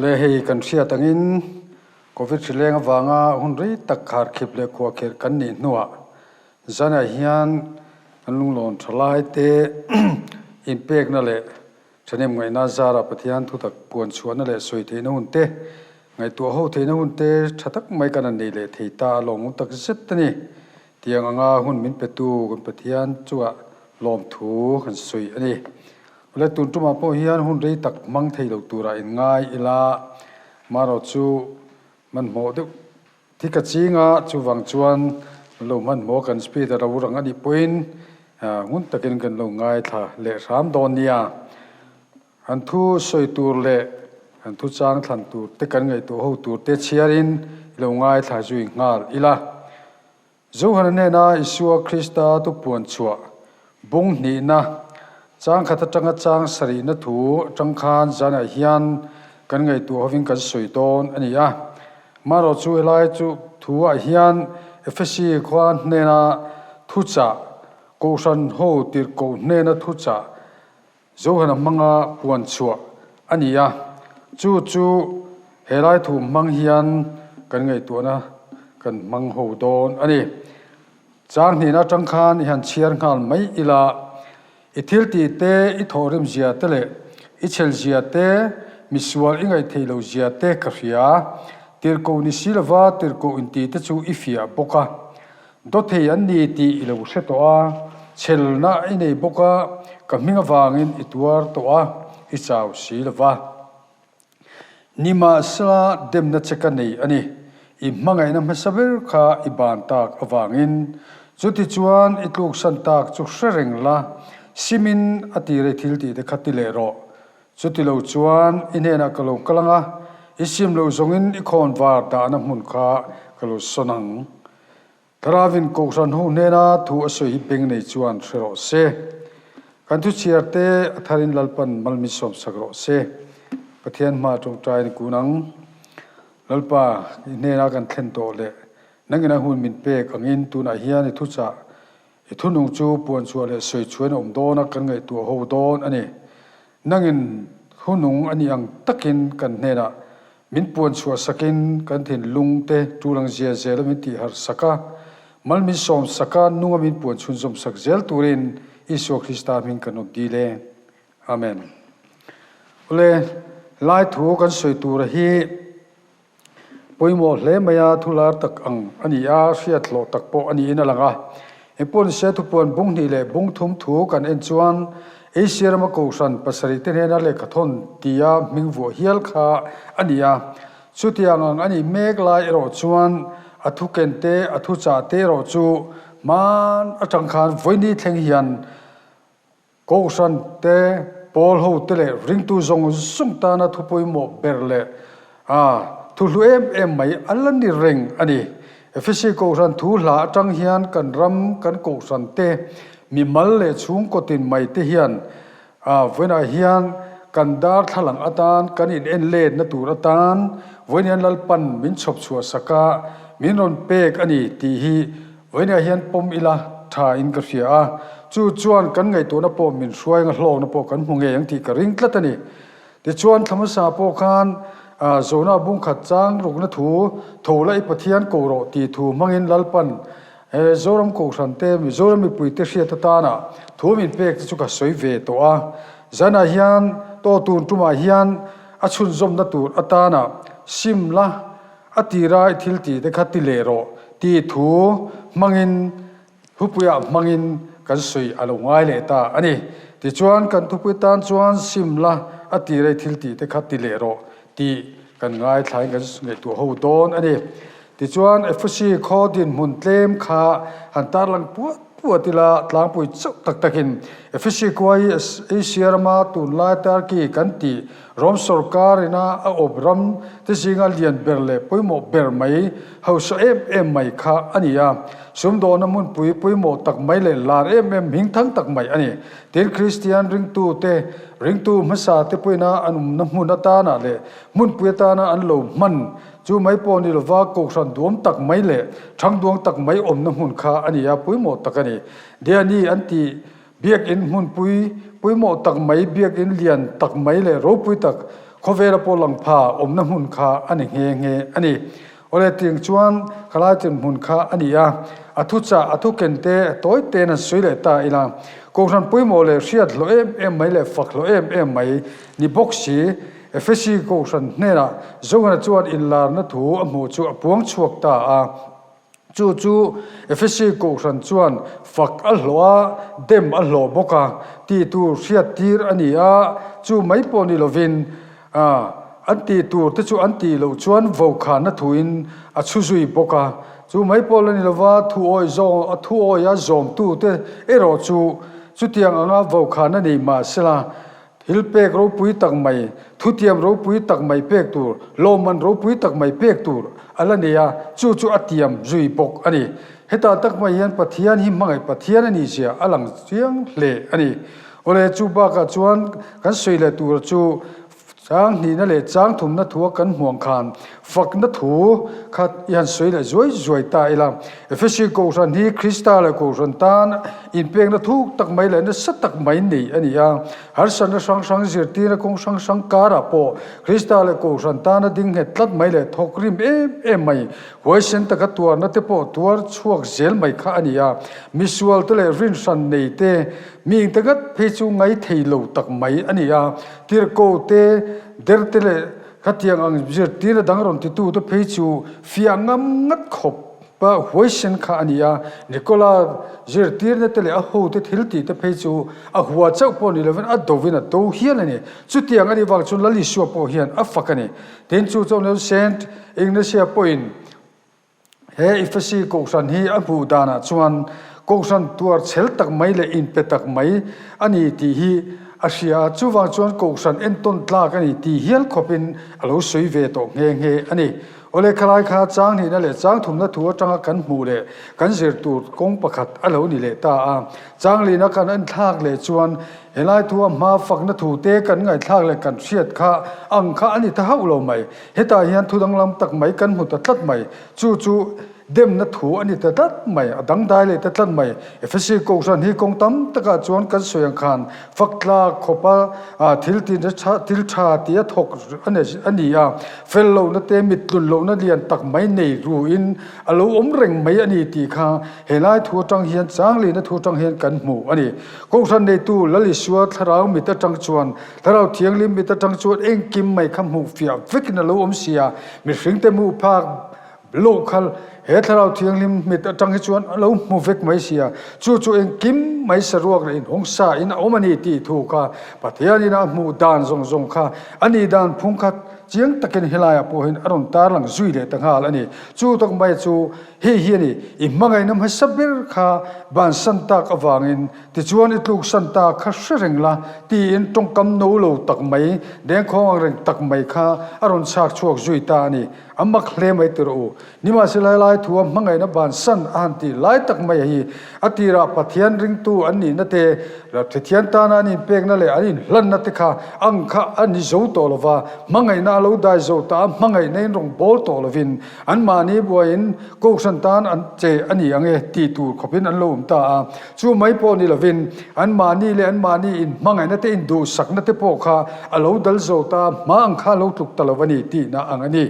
Le hei kan hriat angin Covid hri leng avanga hun rei tak kharkhip leh khuahkhirh kan nih hnuah zanah hian kan lunglawn tha lai te inpekna leh thahnem ngaihna zarah Pathian thutak puan chhuahna leh sawi theihna hun te ngaihtuah ho theihna hun te tha tak mai kan han nei leh thei ta a lawmawm tak zet a ni. Tiang anga hun min petu kan Pathian chungah lawmthu kan sawi a ni. Awle tun tumah pawh hian hun rei tak hmang thei lo turah in ngai ila, marawh chu hmanhmawh deuh thi ka ching a, chuvang chuan lo hmanhmawh kan speed a ro rang a nih pawhin ngun takin kan lo ngaithla leh hram dawn nia. An thu sawi tur leh an thu chang thlan tur te kan ngaihtuah ho tur te chhiarin i lo ngaithla zui nghal ila. Zohana hnena Isua Krista tupuan chhuah bung hnihna, chang khat atanga chang sarihna thu atang khan zanah hian kan ngaihtuah hovin kan sawi dawn a ni a. Marawh chu helai chu thu ah hian Efesi khua hnena thuchah, Kohhran ho tirhkoh hnena thuchah Zohana hmanga puan chhuah a ni a, chu chu he lai thu hmang hian kan ngaihtuahna kan hmang ho dawn a ni. Chang hnihna atang khan i han chhiar nghal mai ila, i thil tih te, i thawhrim zia te leh i chhel zia te, misual i ngaihtheih loh zia te ka hria. Tirhkoh ni si lova tirhkoh intih te chu i fiah bawk a. Dawthei an ni tih i lo hre tawh a, chhelna i nei bawk a, ka hming avangin i tuar tawh a, i chau si lo va. Nimahsela demna che ka nei a ni, i hmangaihna hmasa ber kha i ban tak avangin. Chutichuan i tluksan tak chu hre reng la, simin a tir i thil tih te kha ti leh rawh. Chutilo chuan i hnenah ka lo kal ang a, i sim loh zawngin i khawnvar dahna hmun kha ka lo sawn ang. Thlarauin Kohhran ho hnena thu a sawi hi beng nei chuan hre rawh se. Kan thuchhiar te a tharin Lalpan malmi sawmsak rawh se. Pathian hma tawngtai ni kun ang. Lalpa, i hnena kan thlen tawh leh nangin a hun min pek angin tunah hian i thuchah, i thunung chu puanchhuah leh sawichhuain a awm dawn a, kan ngaihtuah ho dawn a ni. Nangin hunung a nih ang takin kan hnenah min puan chhuah sakin kan thinlung te tulang zia zela min tih harh sak a, mal min sawm sak a, nunga min puan chhunzawm sak zel turin Isua Krista hming kan awm dil e. Amen. Awle, lai thu kan sawi tura hi Pawimawh hle mai a, thu lar tak ang a ni a, hriat hlawh tak pawh a niin a lang a. Engpawh ni se, thupuan bung hnih leh bung thum thu kan en chuan Asia rama Kohhran pasarih te hnena lehkha thawn tia hming vuah hial kha a ni a. Chutiang ang a nih mek lai erawh chuan a thu ken te, a thu chah te erawh chu hman atang khan vawini thleng hian Kohhran te, pawl ho te leh ringtu zawng zawng tana thu pawimawh ber leh a thu hlu em em mai a la ni reng a ni. Efesi Kohhran thu hla atang hian kan ram, kan Kohhran te, mimal leh chhungkaw tin mai te hian a vawiinah hian kan darthlalang atan, kan in en letna tur atan vawiin hian Lalpan min chhawp chhuah sak a, min rawn pek a ni tih hi Vawinia hian pawm ila tha in ka hria a, chu chuan kan ngaihtuahna pawh min hruai anga hlawkna pawh kan hmu ngei ang tih ka ring tlat a ni. Tichuan thla hmasa pawh khan Zona bungkhat chang rukna thu, Tho la i Pathian ko rawh tih thu hmangin Lalpan he Zoram Kohhran te, Mizoram mipuite hriat atana thu min pek te chu ka sawi ve tawh a. Zanah hian tawh tun tumah hian a chhunzawmna tur atana sim la, A tira i thil tih te kha ti leh rawh tih thu hmangin thupuiah hmangin kan sawi a lo ngai leh ta a ni. Tichuan kan thupui tan chuan sim la a tira i thil tih te kha ti leh rawh tih kan ngaithlain kan ngaihtuah ho dawn a ni. Tichuan Efesi khaw dinhmun tlem kha han tarlang puat puat ila tlangpui chauh tak takin Efesi khua hi Asia rama tunlai Turkey kan tih Rom sorkar ina a awp ram te zinga lian ber leh pawimawh ber mai, hausa em em mai kha a ni a. Sumdawhna hmunpui pawimawh tak mai leh lar em em hmingthang tak mai a ni. Tin, Kristian ringtu te, ringtu hmasa te pawina an awmna hmun atana leh hmunpui atana an lo hman chu mai pawh ni lova kohhran duam tak mai leh thangduang tak mai awmna hmun kha a ni a, pawimawh tak a ni. Diani an tih Biakinn hmunpui pawimawh tak mai, biakinn lian tak mai leh ropui tak, Khawvela pawh lang pha awmna hmun kha a ni nghe nghe a ni. Awle tiang chuan khalai tin hmun kha a ni a, a thuchah a thu ken te tawi tein an sawi leh ta ila. Kohhran pawimawh leh hriat hlawh em em mai leh fak hlawh em em mai ni bawk si, Efesi Kohhran hnenah Johana chuan inlarna thu a hmuh chu a puang chhuak ta a. Chu chu Efesi Kohhran chuan fak a hlawh a, dem a hlawh bawk a, tih tur hriat tir a ni a, chu mai pawh ni lovin, an tih tur te chu an tih loh chuan vokhanna thuin a chhu zui bawk a. Chu mai pawh la ni lova thu awi zawng a thu awia zawmtute erawh chu chutiang anga vokhanna nei mahsela thil pek ropui tak mai, thutiam ropui tak mai pek tur, lawmman ropui tak mai pek tur a la nei a, chu chu a tiam zui bawk a ni. Hetah tak mai hian Pathian hi hmangaih Pathian a nih zia a lang chiang hle a ni. Awle, chu bakah chuan kan sawi leh tur chu chang hnihna leh chang thumna thua kan hmuang khan fakna thu kha i han sawi leh zuai zuai ta ila. Efesi Kohhran hi Krista leh Kohhran tan inpekna thuk tak mai leh nasa tak mai nei a ni a. Harsatna hrang hrang zirtirna kawng hrang hrang karah pawh Krista leh Kohhran tana ding nghet tlat mai leh thawk rim em em mai Huaisen taka tuarna te pawh tuar chhuak zel mai kha a ni a, misual te leh rinhran nei te, ming te ngat phei chu ngai thei lo tak mai a ni a, tirhko te, der te leh khatiang ang zirtirna dang rawn titu te phei chu fiah ngam ngat khawp a huaisen kha a ni a, Nikola zirtirna te leh a hote thil tih te phei chu a hua chauh pawh ni lovin a dovin a do hial a ni. Chutiang a nih vang chuan Lal Isua pawh hian a fak a ni. Tin, chu chuan lo Saint Ignatia pawhin he Ephesi Kohhran hi a hmuh danah chuan Kohhran tuar chhel tak mai leh inpe tak mai a ni tih hi a hria a, chuvang chuan Kohhran entawn tlak a ni tih hial khawpin a lo sawi ve tawh nghe nghe a ni. Awle khalai kha chang hnihna leh chang thumna thu atanga kan hmuh leh kan zir tur kawng pakhat a lo ni leh ta a. Chang lihna kan enthlak leh chuan Helai thu a hma fakna thu te kan ngaihthlak leh kan hriat kha ang kha a ni ta hauh lo mai. Hetah hian thu danglam tak mai kan hmu ta tlat mai. Chu chu demna thu a ni ta tlat mai, a dangdai leh ta tlat mai. Efesi Kohhran hi kawng tam takah chuan kan sawi ang khan fak tlak khawpa thil thil tha tia thawk a ni a, fel lohna te mit tlun lohna lian tak mai nei ruin a lo awm reng mai a ni tih kha helai thu atang hian Changlina thu atang hian kan hmu a ni. Kohhran neitu Lal Isua thlarau mit atang chuan, Thlarau Thianghlim mit atang chuan engkim mai kha hmuh fiah vekin a lo awm si a, mihringte hmuh phak loh kha he Thlarau Thianghlim mit atang hi chuan a lo hmu vek mai si a, chu chu engkim mai saruak leh inhawng sa in a awm a ni tih thu kha Pathianin a hmuh dan zawng zawng kha a nih dan phung kha chiang takin helaiah pawh hian a rawn tarlang zui leh ta nghal a ni. Chu tak mai chu Hei hi a ni, i hmangaihna hmasa ber kha bansan tak avangin tichuan i tluksan ta kha hre reng la tiin tawngkam no lo tak mai, dengkhawng ang reng tak mai kha a rawn chhak chhuak zui ta a ni. A mak hle mai tirh u. Nimahsela helai thua hmangaihna bansan a han tih lai tak mai hi a tirah Pathian ringtu an nihna te, Pathian tana an inpekna leh an inhlanna te kha ang kha a ni zo tawh lova, hmangaihna a lo dai zo ta a, hmangaihna in rawn bawl tawh lovin Anmahni buaiin Kohhran tan an che a ni ang e tih tur khawpin an lo awm ta a. Chu mai pawh ni lovin anmahni leh anmahni inhmangaihna te induhsakna te pawh kha a lo dal zo ta a, hma ang kha a lo tluk ta lo a ni tihna ang a ni.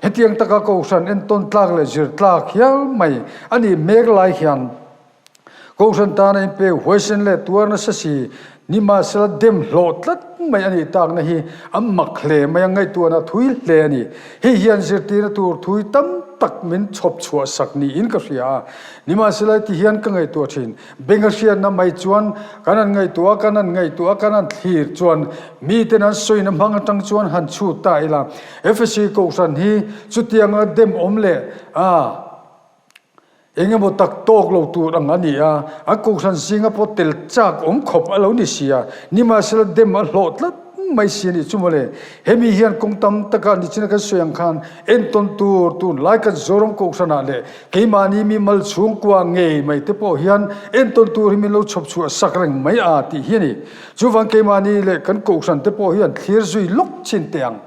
Hetiang taka Kohhran entawn tlak leh zir tlak hial mai a nih mek lai hian Kohhran tana inpek huaisen leh tuar nasa si nimahsela dem hlawh tlat mai a nih takna hi a mak hle mai a, ngaihtuahna thui hle a ni. Hei hian zirtirna tur thui tam tak min chhawp chhuah sak niin ka hria a, nimahsela ti hian ka ngaihtuah thin. Beng a hriatna mai chuan kan han ngaihtuah a, kan han ngaihtuah a, kan han thlir chuan miten an sawina hmang atang chuan han chhut ta ila. Efesi Kohhran hi chutianga dem awm leh a. Eng emaw tak tawk lo tur ang a ni a, a kohhran zinga pawh tel chak awm khawp a lo ni si a, nimahsela dem a hlawh tlat mai si a nih chu mawle. Hemi hian kawng tam taka nichina kan sawi ang khan entawn tur tunlai kan Zoram kohhranah leh keimahni mi mal chhungkua ngei mai te pawh hian entawn tur hi min lo chhawp chhuah sak reng mai a tih hi a ni. Chuvang keimahni leh kan kohhran te pawh hian thlir zui lawk chin teh ang.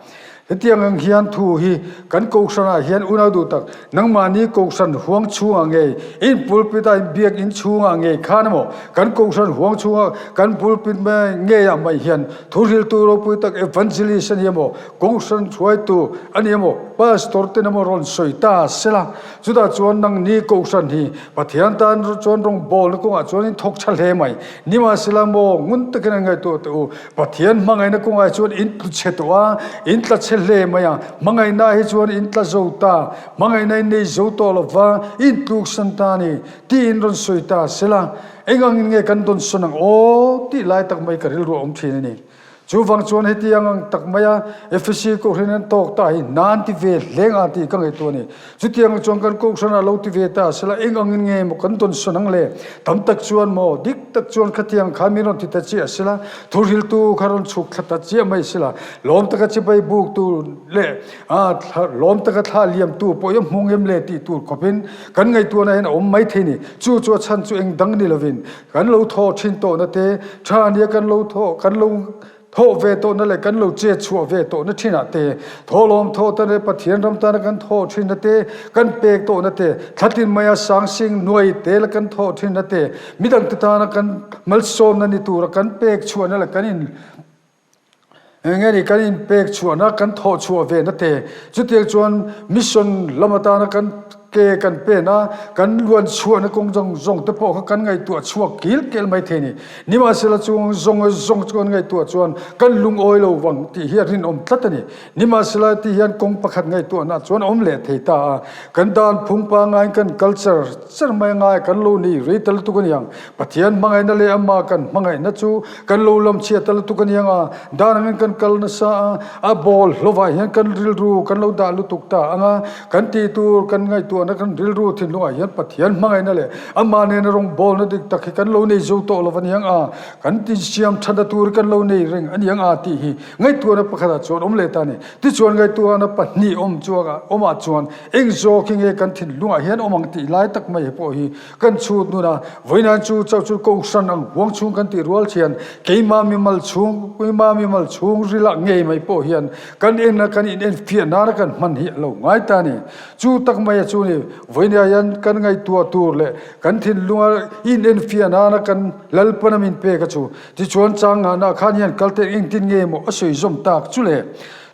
Hetiang ang hian thu hi kan kohhranah hian unau duh tak, nangmahni kohhran huang chhungah ngei, in pulpit a in biak in chhungah ngei khan emaw, kan kohhran huang chhunga kan pulpit ngeiah mai hian thuhriltu ropui tak evangelist a ni emaw, kohhran hruaitu a ni emaw, pastor ten emaw rawn sawi ta sela, chutah chuan nangni kohhran hi Pathian tan chuan rawngbawlna kawngah chuan in thawk tha hle mai. Nimahsela maw ngun takin an ngaihtuah teh u, Pathian hmangaihna kawngah chuan in tlu chhe tawh a, in tla chhe hle mai a, hmangaihna hi chuan in tla zo ta, hmangaihna in nei zo tawh lo va, in tluksan ta a ni, tiin rawn sawi ta sela, eng angin nge kan dawn sawn ang aw tih lai tak mai ka rilru a awm thin a ni. Chuvang chuan hetiang ang tak maia Efesi Kohhran an tawk ta hi hna an ti ve hle nga tih ka ngaihtuah a ni. Chutiang chuan kan Kohhran a lo ti ve ta sela eng angin nge maw kan dawn sawn ang le? Tam tak chuan maw dik tak chuan khatiang kha min rawn ti ta chiah sela, thuhriltu kha rawn chhuk thla ta chiah mai sela, lawm taka chibai buktu leh lawm taka thla liamtu pawh hi a hmu ngem le tih tur khawpin kan ngaihtuahna hian a awm mai thei ni. Chu chu a chhan chu eng dang ni lovin Kan lo thawh thin tawhna te, tha nia kan lo thawh, kan lo thawh ve tawhna leh kan lo chet chhuah ve tawhna thinah te, thawhlawm thawh ta leh Pathian ram tana kan thawh thinna te, kan pek tawhna te, thlatin maia sangsing nuai te la kan thawh thinna te, midangte tana kan malsawmna ni tura kan pek chhuahna leh kan in Eng nge kan inpek chhuahna kan thawh chhuah ve na te? Chutiang chuan mission lam atana kan ke kan pen a, kan luan chhuahna kawng zawng zawng te pawh kha kan ngaihtuah chhuak kil kel mai thei a ni. Nimahsela chung zawng zawng chu kan ngaihtuah chuan kan lungawi lo vang tih hi a rinawm tlat a ni. Nimahsela ti hian kawng pakhat ngaihtuahna chuan a awm leh thei ta a, kan dan phung pangaiin kan kal char char mai angai kan lo nei rei ta lutuk a niang. Pathian hmangaihna leh amah kan hmangaihna chu kan lo lam chhia ta lutuk a niang a, dan angin kan kal nasa a, a bawl hlawvah hian kan rilru kan lo dah lutuk ta ang a, kan tih tur kan ngaihtuahna kan rilru thinlungah hian Pathian hmangaihna leh amah nena rawngbawlna dik tak hi kan lo nei zo tawh lo a niang a, kan tinsiam thatna tur kan lo nei reng a niang a tih hi Ngaihtuahna pakhatah chuan awm leh ta a ni. Tichuan ngaihtuahna pahnih awm chuangah awmah chuan eng zawk hi nge kan thinlungah hian awm ang tih lai tak mai pawh hi kan chhut nun a. Vawinan chu chauh chu kohhran ang huang chhung kan tih rual thian keimah mimal chhung keimah mimal chhung rilah ngei mai pawh hian kan en a kan in enfiah nana kan hman hi a lo ngai ta a ni. Chu tak maia chu ni vawinia hian kan ngaihtuah tur leh kan thinlunga in enfiah nana kan Lalpana min pek a chu. Tichuan chang ngahna khan hian kalte engtin nge maw a sawi zawm tak chu le?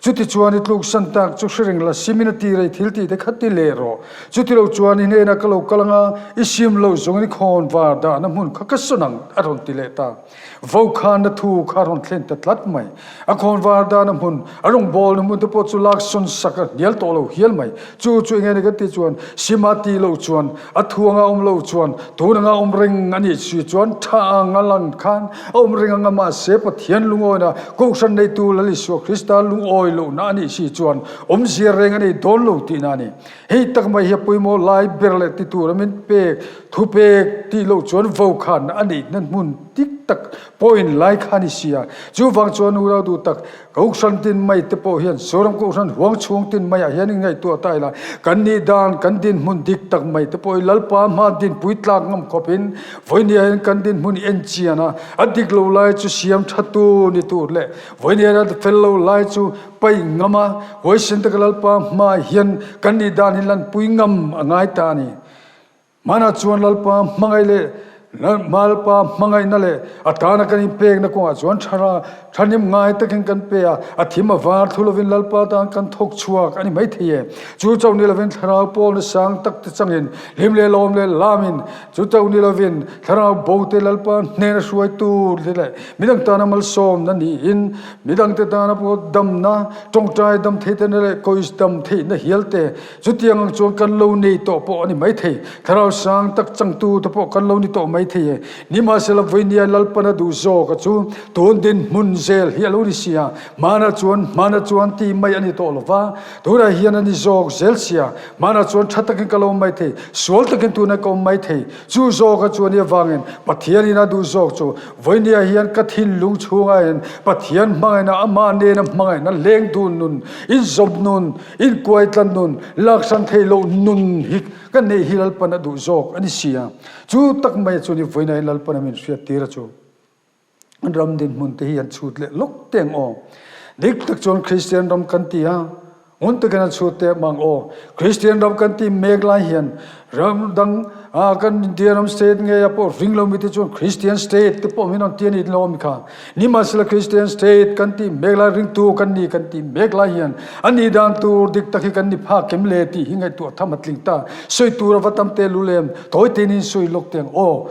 Chutichuan i tluksan tak chu hre reng la, simin a ti rei thil tih te kha ti leh rawh. Chutilo chuan i hnenah ka lo kal anga i sim lo zawngin i khawn var dahna hmun kha ka sawn ang a rawn ti leh ta. Vokhanna thu kha a rawn thlen ta tlat mai. A khawn var dahna hmun, a rawngbawlna hmun te pawh chu lak sawn sak a hnial tawh lo hial mai. Chu chu enge ni kan tih chuan sim a tih loh chuan A thu anga awm lo chuan tun anga awm reng a nih si chuan tha anga lang khan a awm reng anga mahse Pathian lungawina Kohhran neitu Lal Isua Krista lungawi lohna a nih si chuan awmzia reng a nei dawn lo tihna a ni. Hei tak mai hi a pawimawh lai ber leh ti tura min pek thu pek tih loh chuan vokhanna a neihna hmun dik tak point lai kha a ni si a. Chuvang chuan u rau duh tak Kohhran tin mai te pawh hian Zoram Kohhran huang chhung tin maiah hian i ngaihtuah ta ila, kan nih dan, kan dinhmun dik tak mai te pawh hi Lalpa hma dinpui tlak ngam khawpin vawinia hian kan dinhmun i en chian a, a dik lo lai chu siam tha tu ni tur leh vawinia hian a fel lo lai chu paih ngam a, huaisen taka Lalpa hma hian kan nih dan hi lanpui ngam a ngai ta a ni. Hmanah chuan Lalpa hmangaih leh Lalpa hmangaihna leh a tana kan inpekna kawngah chuan thara thahnem ngai takin kan pe a, a thim a var thu lovin Lalpa tan kan thawk chhuak a ni maithei e. Chu chauh ni lovin thlarau pawlna sang tak te changin hlim leh lawm leh lamin chu chauh ni lovin thlarau bo te Lalpa hnena hruai tur te leh midang tana malsawmna niin midangte tana pawh damna tawngtai dam theihna leh kawih dam theihna hial te Chutiang ang chuan kan lo nei tawh pawh a ni maithei. Thlarau sang tak changtu te pawh kan lo ni tawh maithei e. Nimahsela vawinia Lalpana duh zawk a chu tun dinhmun zel hi a lo ni si a. Hmana chuan hmana chuan ti mai a ni tawh lo va, tunah hian a ni zawk zel si a. Hmana chuan tha takin ka lo awm maithei, sual takin tunah ka awm maithei. Chu zawk a chuan i avangin Pathianin a duh zawk chu vawinia hian ka thinlung chhungah hian Pathian hmangaihna amah nena hmangaihna leng dun nun, inzawm nun, Inkuaitlan nun, laksan thei loh nun hi kan neih hi Lalpan a duh zawk a ni si a. Chu tak mai chuan i vawiin Lalpan a min hriat tir a chu. An ram dinhmun te hi an chhut leh lawk teng aw. Dik tak chuan Kristian ram kan ti a, ngun takin an chhut teh mang aw. Kristian ram kan ti mek lai hian ram dang ah kan India ram state ngei ah pawh ring lo mi te chuan Kristian state te pawh min rawn ti a ni lo mi kha. Nimahsela Kristian state kan ti mek lai ringtu kan ni kan ti mek lai hian a nih dan tur dik tak hi kan ni phak kem le tih hi ngaihtuah tham a tling ta. Sawi tur a va tam te lu lem tawi tein in sawi lawk teng aw.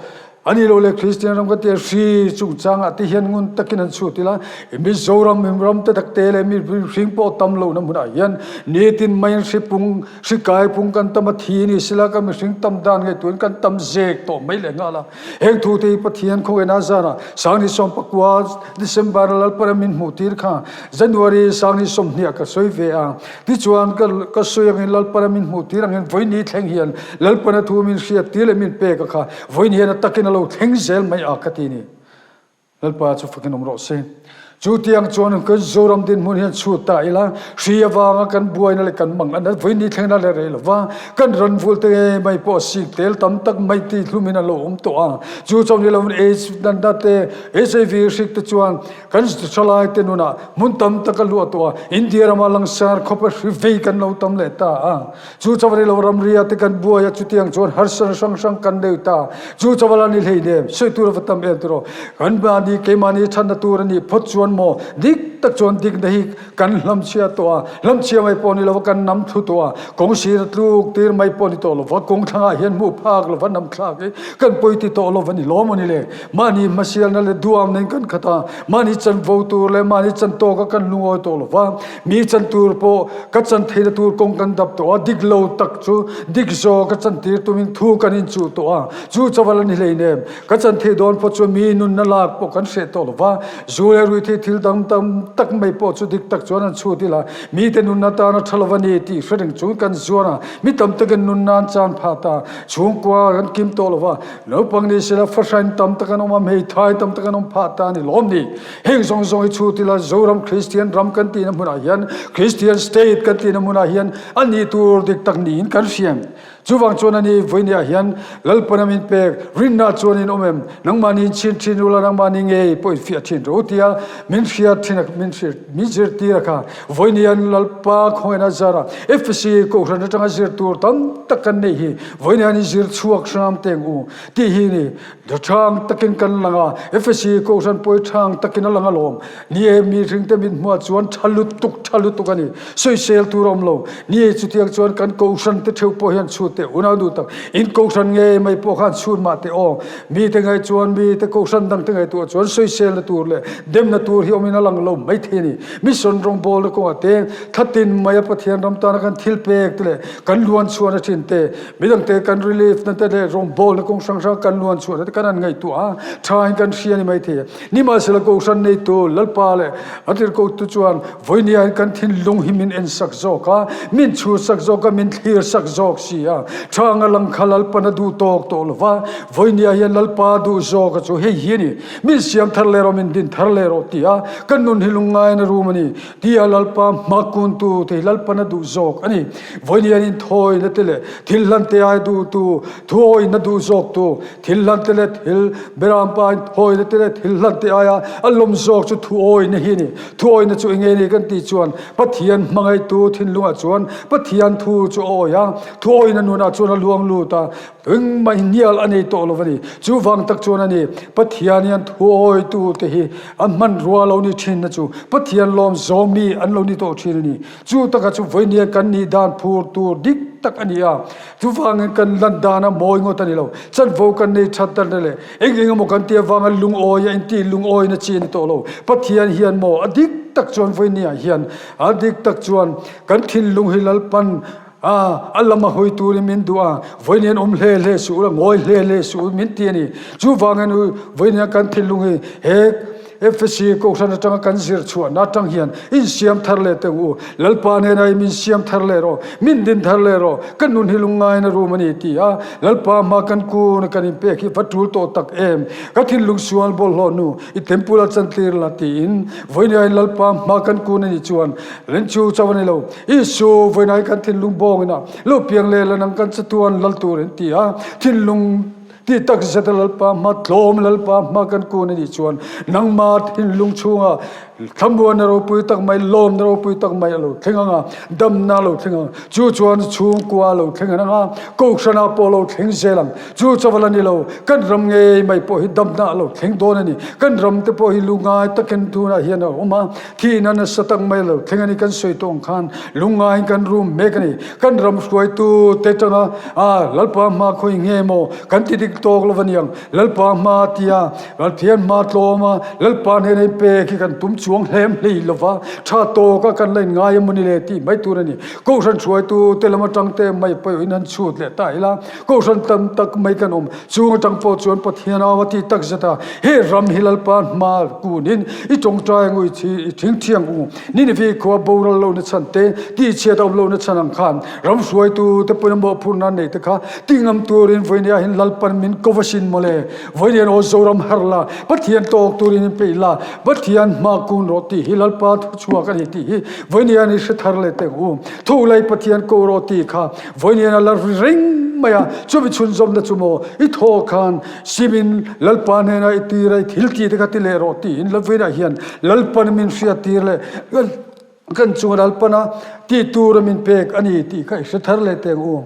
A nih lo le Kristian ram ka tia hri chungchangah te hian ngun takin an chhut ila Mizoram ram te tak te le mi hring pawh tam lohna hmunah hian nitin maiin hri pung hri kai pung kan tam a thi ni sila kan mihring tam dan ngaihtuahin kan tam zek tawh mai leh nghal a. Heng thu te hi Pathian khawngaihna zarah Sangni 19 December Lalpara min hmuh tir kha January Sangni 20 ka sawi ve a. Tichuan ka sawi angin Lalpara min hmuh tir angin vawiini thleng hian Lalpana thu min hriat tir leh min pek a kha vawiin hian a takin a lo thleng zel mai a ka ti ni. Lalpa chu fakin awm rawh se. Chu tiang chuan kan Zoram dinhmun hian chhut ta ila, hri avanga kan buaina leh kan mang an vawiini thlengna leh rei lova, kan ran vul te ngei mai pawh sik tel tam tak mai ti hlumin a lo awm tawh a. Chu chauh ni lovin AIDS natna te, HIV hrik te chuan kan thalai te nunah hmun tam tak a luah tawh a. India rama langsar khawpa hri vei kan lo tam leh ta a. Chu chaw lo ramria te kan buai a chutiang chuan harsatna hrang hrang kan nei ta. Chu chaw la ni hlei nem, sawi tur a va tam em tiraw. Kan mahni keimahni thatna tur a nih phawt chuan maw dik tak chuan dikna hi kan hlamchhia tawh a, hlamchhia mai pawh ni lova kan nam thlu tawh a, kawng sir a tluk tir mai pawh ni tawh lova kawng thlangah hian hmuh phak lova nam thlak hi kan pawi ti tawh lova ni lawm a ni le. Mahni hmasialna leh duamna in kan khat a, mahni chanvo tur leh mahni chantawka kan lungawi tawh lova, Mi chan tur pawh ka chan theihna tur kawng kan dap tawh a, dik lo tak chu dik zawk a chantir tumin thu kan inchuh tawh a, chu chaval a ni hleinem. Ka chan theih dawn pawh chuan mi nunna lak pawh kan hreh tawh lo va, zu leh ruihtheih thil dang tam tak mai pawh chu dik tak chuan an chhut ila, mite nunna tana tha lo a ni tih hre reng chung kan zuar a, mi tam takin nunna an chan phah ta, chhungkua kan kim tawh lo va, naupang ni sela fahrain tam tak an awm a, hmeithai tam tak an awm phah ta a ni lawm ni. Heng zawng zawng hi chhut ila Zoram Kristian ram kan tihna hmunah hian Kristian state kan tihna hmunah hian a nih tur dik tak niin kan hriam. Chuvang chuan ani vawinia hian Lalpana min pek rinna chuan in awm em? Nangmahni in chhin thin ula nangmahni ngei pawh in fiah thin rawh u tia min hriat thin a min hriat min zirtir a kha. Vawinia Lalpa khawngaihna zara Efesi kohhran atanga zir tur tam tak kan neih hi vawinia an inzir chhuak hram teng u tih hi ni. Ṭhang takin kan lang a, Efesi kohhran pawh hi ṭhang takin a lang alawm. Ni e, mi hringte mit hmuah chuan ṭha lutuk, ṭha lutuk a ni. Sawisel tur a awm lo. Ni e, chutiang chuan kan kohhran te ṭheuh pawh hian chhut teh unau duh tak. In kohhran ngei mai pawh khan chhut mah teh aw. Mite ngaih chuan mite kohhran dangte ngaihtuah chuan sawiselna tur leh demna tur hi awmin a lang lo mai thei a ni. Mission rawngbawlna kawngah te, thatin maia Pathian ram tana kan thil pek te leh kan luan chhuahna ṭhin te, Midangte kan relief na te leh rawngbawlna kawng hrang hrang kan luan chhuahna te kan han ngaihtuah a, tha in kan hria ni maithei a. Nimahsela Kohhran neitu Lalpa leh a tirhkohtu chuan vawinia in kan thinlung hi min ensak zawk a, min chhursak zawk a, min thlirsak zawk si a. Tha anga lang kha Lalpan a duh tawk tawh lo va, vawinia hian Lalpa duh zawk a chu hei hi a ni, min siam thar leh rawh, min din thar leh rawh ti a, kan nun hi lungngain a rum a ni tia Lalpa hma kuntu te hi Lalpan a duh zawk a ni. Vawiin hian inthawina te leh thil hlante ai duhtu, thuawina duh zawktu, thil hlante leh thil berampa inthawina te leh thil hlante aia a lawm zawk chu thuawina hi a ni. Thuawina chu enge ni kan tih chuan Pathian hmangaihtu thinlungah chuan Pathian thu chu a awi a, thuawina nunah chuan a luang lut a, engmah hnial a nei tawh lo a ni. Chuvang tak chuan a ni, Pathian hian thuawitu te hi a hmanrua lo ni thinna chu Pathian lawm zawmi an lo ni tawh thin a ni. Chu taka chu vawinia kan nih dan phur tur dik tak a ni a, chuvangin kan lan dan a mawi ngawt a ni lo. Chanvo kan nei that dan leh eng eng emaw kan tih avanga lungawi a intih lungawina chi a ni tawh lo. Pathian hian maw a dik tak chuan vawinia hian a dik tak chuan kan thinlung hi Lalpan a a lama hawi turin min duh a, vawinia awm hle hle suh ula, ngawi hle hle suh u min ti a ni. Chuvangin vawinia kan thinlung hi he Efesi Kohhran atanga kan zir chhuahna atang hian insiam thar leh teh u. Lalpa nena i min siam thar leh rawh, min din thar leh rawh, ka nun hi lungngaina rum a ni ti a Lalpa hma kan kun a kan inpek hi va tul tawh tak em? Ka thinlung sual bawlhhlawh nu i temple a chantir la tiin vawinia in Lalpa hma kan kun a nih chuan rin chu chauh a ni lo. Isu vawiina i kan thinlung bawngin a lo piang leh la nang kan chatuan lal tur in ti a thinlung Ti tak zet a Lalpa hma tlawm Lalpa hma kan kun a nih chuan nangma thinlung chhunga Thlamuanna ropui tak mai, lawmna ropui tak mai a lo thleng ang a, damna a lo thleng ang. Chu chuan chhungkua a lo thleng ang a, kohhrana pawh a lo thleng zel ang. Chu chaval a ni lo, kan ram ngei mai pawh hi damna a lo thleng dawn a ni. Kan ram te pawh hi lungngai takin tunah hian a awm a, thihna nasa tak mai a lo thleng a ni. Kan sawi tawh ang khan lungngaiin kan rum mek a ni. Kan ram hruaitu te tanga a Lalpa hma khawi nge maw kan ti dik tawk lo va niang. Lalpa hma tia Pathian hma tlawm a, Lalpa hnena in pek hi kan tum chuang hlem hlei lo va, tha tawka kan la in ngai emaw ni le tih mai tur a ni. Kohhran hruaitu te lam atang te mai pawh in han chhut leh ta ila, Kohhran tam tak mai kan awm. Chung atang pawh chuan Pathian au a ti tak zet a, he ram hi Lalpa hma kunin i tawngtai ang u, i thingthiang u. Ninive khua boral lohna chhan te, tihchhiat a awm lohna chhan ang khan ram hruaitu te pawhin mawhphurhna an nei te kha ti ngam turin vawinia hin Lalpan min ko va sin mawle. Vawinia aw Zoram harh la, Pathian tawk turin in peih la, Pathian hma kun rawh tih hi Lalpa thu chhuak a ni tih hi vawinia ni hre thar leh teh u. Thu lei Pathian ko rawh tih kha vawinia la ri reng mai a, chumi chhunzawmna chu maw i thaw khan Simin Lalpa hnena i tir a, i thil tih te kha ti leh rawh tiin Lalvina hian Lalpan min hriattir leh kan chunga Lalpana tih tura min pek a ni tih kha i hre thar leh teng u.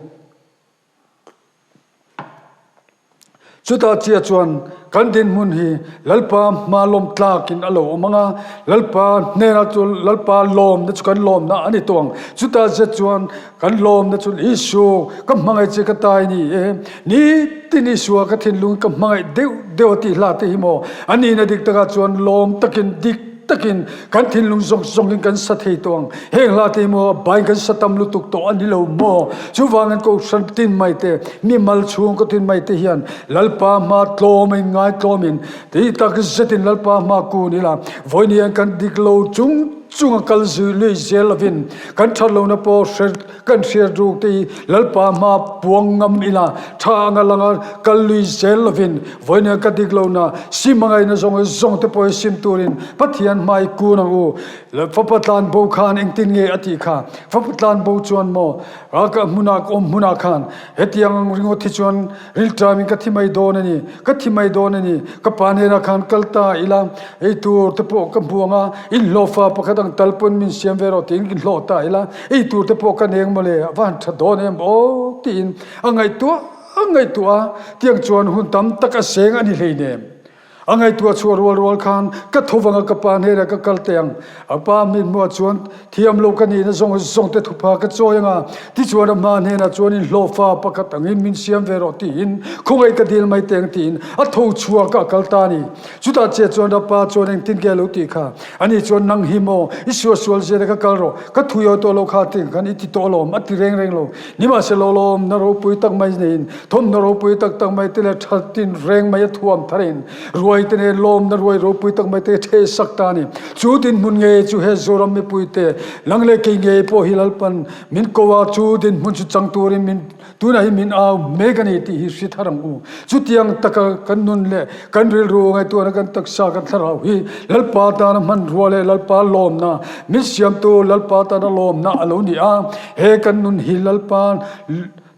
Chutah chiah chuan kan dinhmun hi Lalpa hma lawm tlakin a lo awm ang a, Lalpa hnena chu Lalpa lawmna chu kan lawmna a ni tawh ang. Chutah zet chuan Kan lawmna chu Isu ka hmangaih che ka tai ni e, nitin Isua ka thinlung ka hmangaih deuh deuh a tih hla te hi maw a nihna dik takah chuan lawm takin dik takin kan thinlung zawng zawngin kan sa thei tawh ang. Heng hla te hi maw a bain kan sa tam lutuk tawh a ni lo maw? Chuvangin Kohhran tin mai te, mimal chhungkaw tin mai te hian Lalpa hma tlawmin ngaitlawmin tih tak zetin Lalpa hma kun ila vawiin kan dik lo chung chunga kal zui lui zel lovin kan that lohna pawh hre kan hriat ruk te hi Lalpa hma puang ngam ila tha anga langa kal lui zel lovin vawiin ka dik lohna sim angaihna zawng zawng te pawh hi sim turin Pathian hma i kun ang u. Fapa tlan bo khan engtin nge a tih kha? Fapa tlan bo chuan maw ka hmunah ka awm hmunah khan hetiang ang ringawt hi chuan Rilṭamin ka thi mai dawn a ni, ka thi mai dawn a ni. Ka pa hnenah khan kal ta ila, ei tur te pawh ka hmu ang a, inhlawhfa pakhat ang tal pawn min siam ve rawh tiin inhlawh ta ila, ei tur te pawh ka neng mawle, a va han ṭha dawn em aw tiin a ngaihtuah a ngaihtuah a, tiang chuan hun tam tak a seng a ni hleinem. A ngaihtuah chhuah rual rual khan ka tho vanga ka pa hnenah ka kal teh ang. A pa mithmuah chuan thiam lo ka nihna zawng zawng te thupha ka chawi ang a, tichuan a hma hnenah chuan inhlawhfa pakhat angin min siam ve rawh tiin khawngaih ka dil mai teh ang tiin a tho chhuak a kal ta a ni. Chutah chiah chuan a pa chuan engtin nge a lo tih kha? Ani chuan nang hi maw i suahsual zia ka kal rawh, ka thuiaw tawh lo kha tih khan i ti tawh alawm a ti reng reng lo. Nimahsela lawm na ropui tak mai neiin thawmhnaw ropui tak tak mai te leh tha tin reng mai a thuam tharin ruai te nen lawmna ruai ropui tak mai te theh sak ta a ni. Chu dinhmun ngei chu he Zoram mipui te lang leh kei ngei pawh hi Lalpan min ko a, chu dinhmun chu chang turin min tunah hi min au mek a ni tih hi hri thar ang u. Chutiang taka kan nun leh kan rilru ngaihtuahna kan taksa kan thlarau hi Lalpa tana hmanrua leh Lalpa lawmna min siamtu Lalpa tana lawmna a lo ni a, he kan nun hi Lalpa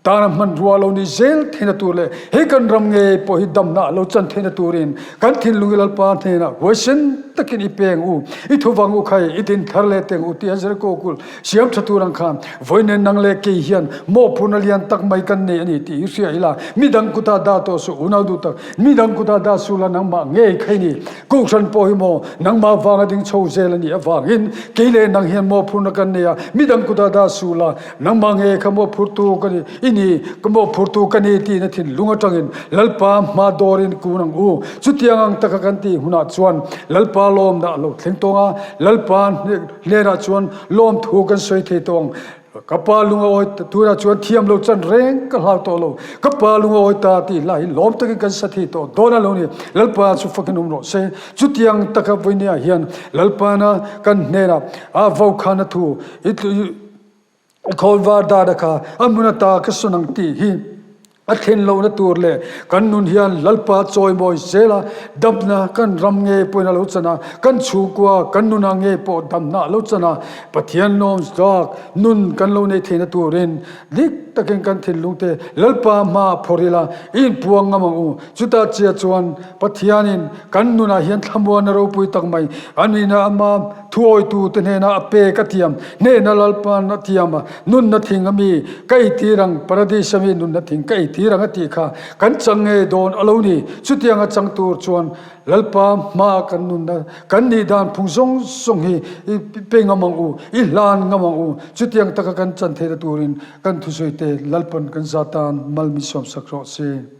Tana hmanrua lo ni zel theihna tur leh hei kan ram ngei pawh hi damna a lo chan theihna turin kan thinlung i Lalpa hnenah huaisen takin i peng u, i thuvang u khai, i din thar leh teng u tih a Jeriko kulh siam tha tur ang khan vawiin nang leh kei hian mawhphurhna lian tak mai kan nei a ni tih hi hria ila, midang kutah dah tawh suh unau duh tak, midang kutah dah suh la nangmah ngei khai ni. Kohhran pawh hi maw nangmah vanga ding chho zel a nih avangin kei leh nang hian mawhphurhna kan nei a, midang kutah dah suh la, Nangmah nge ka mawhphurtu ka ni, i ni, ka mawhphurtu ka ni tiin a thinlung atangin Lalpa hma dawrin kun ang u. Chutiang ang taka kan tih hunah chuan Lalpa lawmna a lo thleng tawng a, Lalpa hnenah chuan lawmthu kan sawi thei tawh ang. Ka pa lung a awi ta, tunah chuan thiam lo chan reng ka hlau tawh lo. Ka pa lung a awi ta tih hla hi lawm takin kan sa thei tawh dawn a lo ni. Lalpa chu fakin awm rawh se. Chutiang taka vawinia hian Lalpana kan hnenah a vokhana thu i Khawnvar dada kha a hmun ata ka sawn ang tih hi A thlen lohna tur leh kan nun hian Lalpa chawimawi zel a, damna kan ram nge pawhin a lo chan a, kan chhungkua kan nunah nge pawh damna a lo chan a, Pathian lawm zak nun kan lo nei theihna turin dik takin kan thinlungte Lalpa hmaah phawrh ila i inpuang ngam ang u. Chutah chiah chuan Pathianin kan nunah hian thlamuana ropui tak mai a nihna ama thuawitute hnenah a pek a thiam, hnehna Lalpa'n a thiam a, nunna thing a mi ka ei tir ang, Paradis a mi nunna thing ka ei tir ang a tih kha kan chang ngei dawn a lo ni. Chutianga chang tur chuan Lalpa hmaa kan nunna, kan nih dan phung zawng zawng hi i pe ngam ang u, i hlan ngam ang u. Chutiang taka kan chan theihna turin kan thusawite Lalpa'n kan za tan mal min sawmsak rawh se.